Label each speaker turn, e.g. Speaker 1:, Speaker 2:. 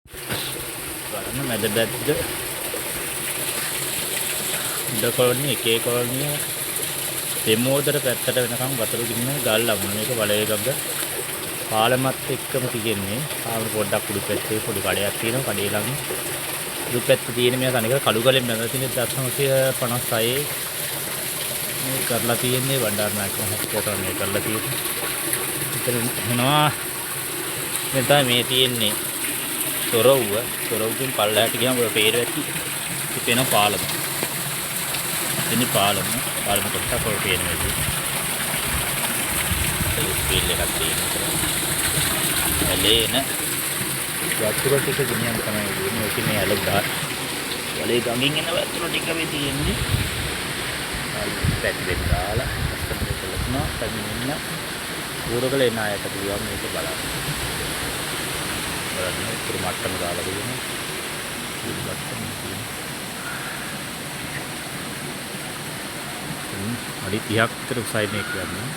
Speaker 1: බලන්න මැද බැද්ද උඩ කොලොනිය එකේ කොලොනිය දෙමෝදර පැත්තට වෙනකම් වතුර ගින්න ගල් ලඟුණ. මේක වලේ ගඟ පාලමත් එක්කම තියෙන්නේ. ආවම පොඩ්ඩක් උඩු පැත්තේ පොඩි කඩයක් තියෙනවා. කඩේ ළඟ උඩු පැත්තේ තියෙන මෙයා තනිකර කළු ගලෙන් බැඳලා තියෙන 1956 මේ කරලා තියෙන්නේ බණ්ඩාරනායක මහත්තයා තමයි මේ කරලා තියෙන්නේ. එතන එනවා මෙතන තමයි මේ තියෙන්නේ තොරව්ව. තොරව්වෙන් පල්ලෙහාට ගියාම ඔය පේර ඇති ඉතින් පාලම. ඉතින් පාලම පාලම කොටසක් ඔය පේන වෙලේ. ඒ ස්පීල් එකක් තියෙනවා. ඇලේන වතුර ටික ගෙනියන්න තමයි තියෙන්නේ. ඔකේ මේ ඇල ගහ වලේ ගඟින් එන වතුර ටික මේ තියෙන්නේ. පැති දෙක දාලා ලස්සනට කරලා තුනා පැමිණෙන්න ඌරගල එන අයට පුළුවන් මේක බලන්න. බලන්න උතුරු මට්ටම දාලා තියෙනවා. උතුරු මට්ටම තියෙනවා. අඩි 30ක් විතර උසයි මේක කියන්නේ.